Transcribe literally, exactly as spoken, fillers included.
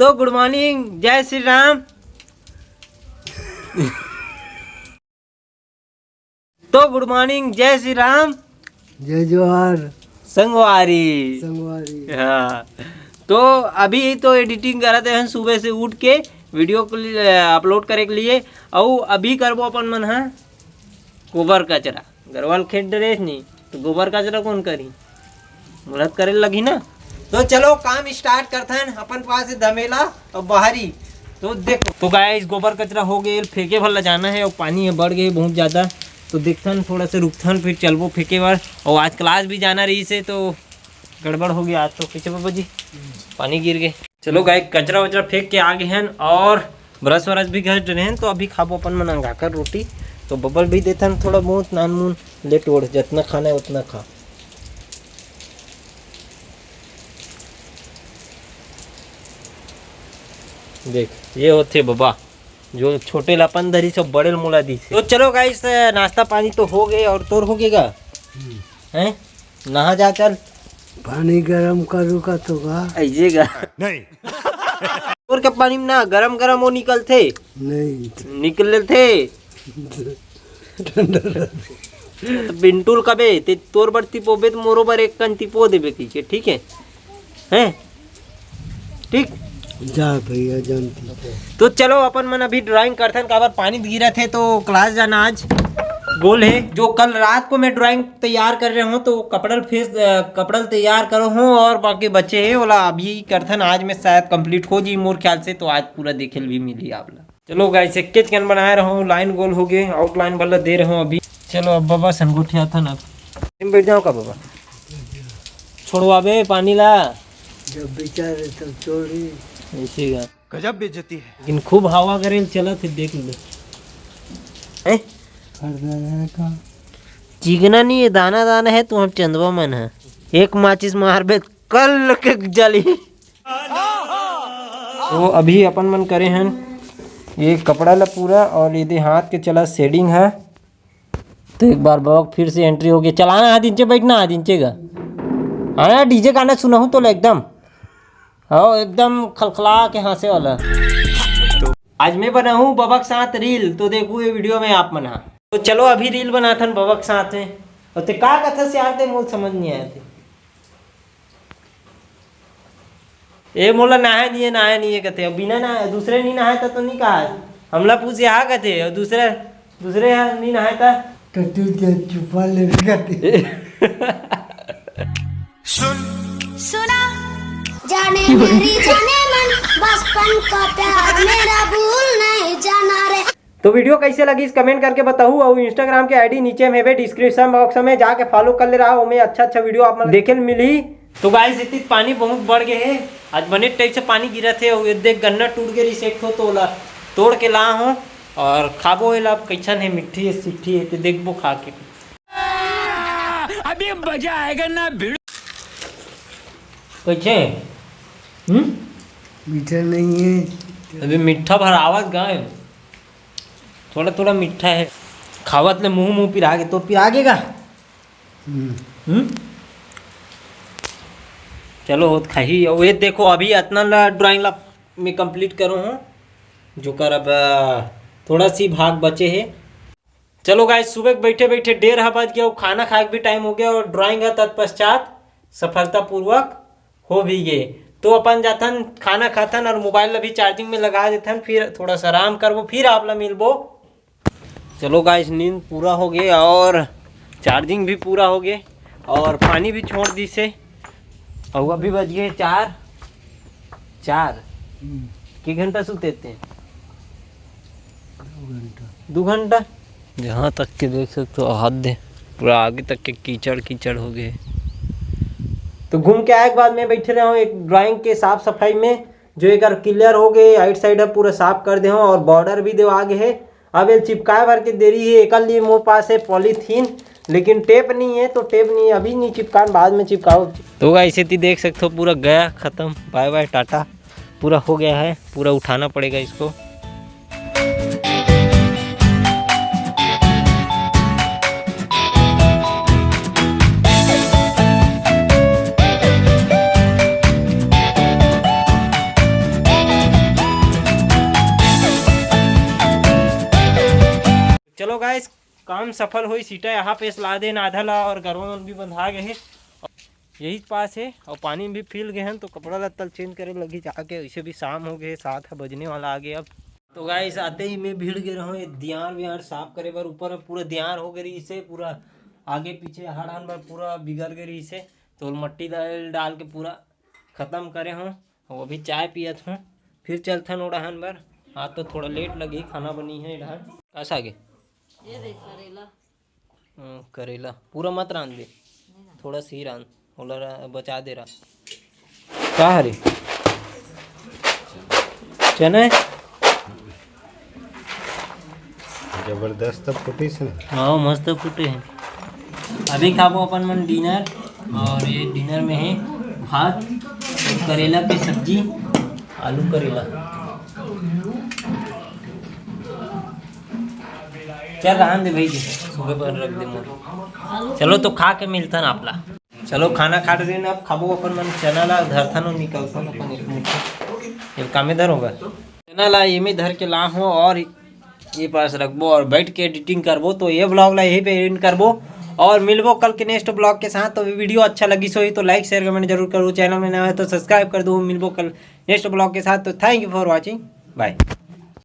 तो गुड मॉर्निंग, जय श्री राम। तो गुड मॉर्निंग, जय श्री राम। जय जोहार। संगवारी। संगवारी। हाँ, तो अभी तो एडिटिंग करत हन सुबह से उठ के वीडियो को लिए, अपलोड करे के लिए। अउ अभी करबो अपन मन ह गोबर कचरा। गरवा ल खेत डरेस नी, तो गोबर कचरा कौन करी? मुहूर्त करे लगही ना। तो चलो काम स्टार्ट करथन, अपन पास धमेला और बाहरी। तो देखो, तो गाइस, गोबर कचरा हो गए, फेंके भर ला जाना है और पानी है बढ़ गए बहुत ज़्यादा। तो देखथन, थोड़ा से रुकथन, फिर चलबो फेंके बर। और आज क्लास भी जाना रही से, तो गड़बड़ हो गया आज तो। पीछे बाबा जी, पानी गिर गए। चलो गाइस, कचरा वचरा फेंक के आ गए हैं और ब्रश व्रश भी घस डरे हैं। तो अभी खाबो अपन मन अंगाकर रोटी। तो बबल भी देथन थोड़ा बहुत नान मुन, ले टोड़, जितना खाना है उतना खा। देख, ये होथे बबा, जो छोटे ला अपन धरी, सब बड़े ल मोला दीस। तो चलो गाइस, नाश्ता पानी तो हो गए और तोर हो गएगा? हैं? नहा जा चल। पानी गरम करू का तो का? ऐसे का? नहीं। तोर के पानी में ना गरम गरम वो निकलथे? नहीं। निकल लेथे? ठंडा रहथे। तो पिंटू ल कबे, ते तोर बर तिपोबे तो मोरो बर एक कन तिपो देबे कहिके, ठीक है? हैं? ठीक? जा भैया, जानती। तो चलो अपन मन अभी ड्राइंग करथन, काबर पानी गिरत है तो क्लास जाना आज गोल है। जो कल रात को मैं ड्राइंग तैयार कर रहे हूँ तो कपड़ा फेस, अ, कपड़ा तैयार करो हूँ और बाकी बचे है ओला अभी करथन। आज में शायद कंप्लीट हो जी मोर ख्याल से, तो आज पूरा देखे ल भी मिली आप ला। चलो गाइस, एक के चिकन बनाए रहूँ, लाइन गोल हो गए, आउटलाइन वाला दे रहूँ अभी। चलो अब बाबा सन गोठियाथन अब। तुम बैठ जाओ का बाबा? छोड़वाबे पानी ला। जब बेचारे तब छोड़ी। ऐसे का। गजब बेइज्जती है। लेकिन खूब हवा करे ल चलत है, देख ले। हैं? खरीदा जाए का? चिकना नहीं है, दाना दाना है, तू हम चंदवा मन है। एक माचिस मारबे कल के जली। तो अभी अपन मन करे हन ये कपड़ा ला पूरा और ये दे हाथ के चला शेडिंग है। तो एक बार बबक फिर से एंट्री हो गया। चलाना हाथ इंचे, बैठना हाथ इंचे का। हाँ, डीजे गाना सुनाहूँ तो एकदम, हाँ, एकदम खलखला के हंसे वाला। आज मैं बनाहूँ बबक साथ रील, तो देखू ये वीडियो में आप मना। तो चलो अभी रील बनाथन बबक साथ में। और ते का कथा से यार, ते मोल समझ नहीं आया थे। ए मोला नहाए नहीं है, नहाए नहीं है कहते। अब बिना नहाए, दूसरे नहीं नहाए था तो नहीं कहा। हमला पूछे हाँ कहते, और दूसरे, दूसरे यहाँ नहीं नहाए था। तो तू जो चुपा ले कहते। सुन। सुना। जाने मेरी जाने मन, बचपन का प्यार मेरा भूल नहीं जाना रे। तो वीडियो कैसे लगी, इस कमेंट करके बताऊ। और इंस्टाग्राम के आईडी नीचे में है, डिस्क्रिप्शन बॉक्स में जाके फॉलो कर ले रहा हूँ मैं। अच्छा अच्छा वीडियो आप मन देखे ल मिली। तो गाइस, इतनी पानी बहुत बढ़ गए है। आज बने टाइप से पानी गिरा थे और ये देख गन्ना टूट गए रिसेक्ट हो तो ओला तोड़ के ला हूँ और खाबो एला। अब कैसन है, मिट्ठी है, सिट्ठी है, तो देखबो खा के। अभी मजा आएगा ना भिड़ू। कैसे? हम्म? मीठा नहीं है। अभी मीठा भर आवाज गाय। थोड़ा थोड़ा मीठा है। खावत ले मुंह मुंह पिरा गे, तो पिरा गेगा। हम्म। हम्म? चलो, होत खाही। और ये देखो, अभी इतना ला ड्राइंग ला मैं कंप्लीट करो हूँ, जो कर अब, अ, थोड़ा सी भाग बचे है। चलो गाइस, सुबह के बैठे बैठे डेढ़ बज गया, खाना खाए के भी टाइम हो गया और ड्राइंग है तत्पश्चात सफलतापूर्वक हो भी गए। तो अपन जाथन, खाना खाथन और मोबाइल अभी चार्जिंग में लगा देथन, फिर थोड़ा सा आराम करबो, फिर आप ला मिलबो। चलो गाइस, नींद पूरा हो गए और चार्जिंग भी पूरा हो गए और पानी भी छोड़ दी से। और अभी बज गए चार, चार। हम्म। के घंटा सुते थे? दो घंटा। दो घंटा। जहाँ तक के देख सकते हो, हाथ दे, पूरा आगे तक के कीचड़ कीचड़ हो गए। तो घूम के आए के बाद मैं बैठे रहा हूँ एक ड्राइंग के साफ सफाई में, जो एक क्लियर हो गए, आइट साइड है पूरा साफ कर दे हूँ और बॉर्डर भी देवा गे है। अब ये चिपकाए भर के देरी है, एक लिए मोर पास है पॉलीथीन, लेकिन टेप नहीं है, तो टेप नहीं है, अभी नहीं चिपकान, बाद में चिपकाओ। तो गाइस, इतनी देख सकते हो, पूरा गया खत्म, बाय बाय टाटा, पूरा हो गया है, पूरा उठाना पड़ेगा इसको। तो गाइस, काम सफल होइस। ईटा यहाँ पे ला देन आधा ला और गरवा मन भी बंधा गए हे। यही पास हे और पानी भी फिल गए हैं, तो कपड़ा लत्ता चेंज करे लगी जाके। वैसे भी शाम हो गए, सात ह बजने वाला आ गए अब। तो गाइस, आते ही मैं भीड़ गए रहूँ ये दियार वियार साफ करे बर। ऊपर में पूरा दियार हो गए रही से, पूरा आगे पीछे हड़ान बर पूरा बिगड़ गए रही से। तो मट्टी डाल डाल के पूरा खत्म करे हूँ। वो अभी चाय पियत हूँ, फिर चलथन ओड़हन बर। आज तो थोड़ा लेट लगी, खाना बनी है डहर। कस आगे? ये देख करेला। हम्म, करेला पूरा मत रांध दे, थोड़ा सी रांध, ओला रा-, बचा दे रहा। का हरे? चना है? जबरदस्त फुटिस ना। हाँ, मस्त फुटे हैं। अभी खाबो अपन मन डिनर, और ये डिनर में है भात, करेला की सब्जी, आलू करेला। चल रहन दे भाई जी, सुबह पर रख दे मोर। चलो तो खा के मिलथन आप ला। चलो खाना खा रहे ना, अब खाबो अपन मन चना ला, धरथन और निकलथन अपन एक मिनट। ये कामे धर होगा। चना ला ये में धर के ला हो और ये पास रखबो और बैठ के एडिटिंग करबो। तो ये ब्लॉग ला यहीं पे एंड करबो और मिलबो कल के नेक्स्ट ब्लॉग के साथ। तो वीडियो अच्छा लगी सोई तो लाइक शेयर कमेंट जरूर करो, चैनल में नया है तो सब्सक्राइब कर दो। मिलबो कल नेक्स्ट ब्लॉग के साथ। तो thank you for watching, bye।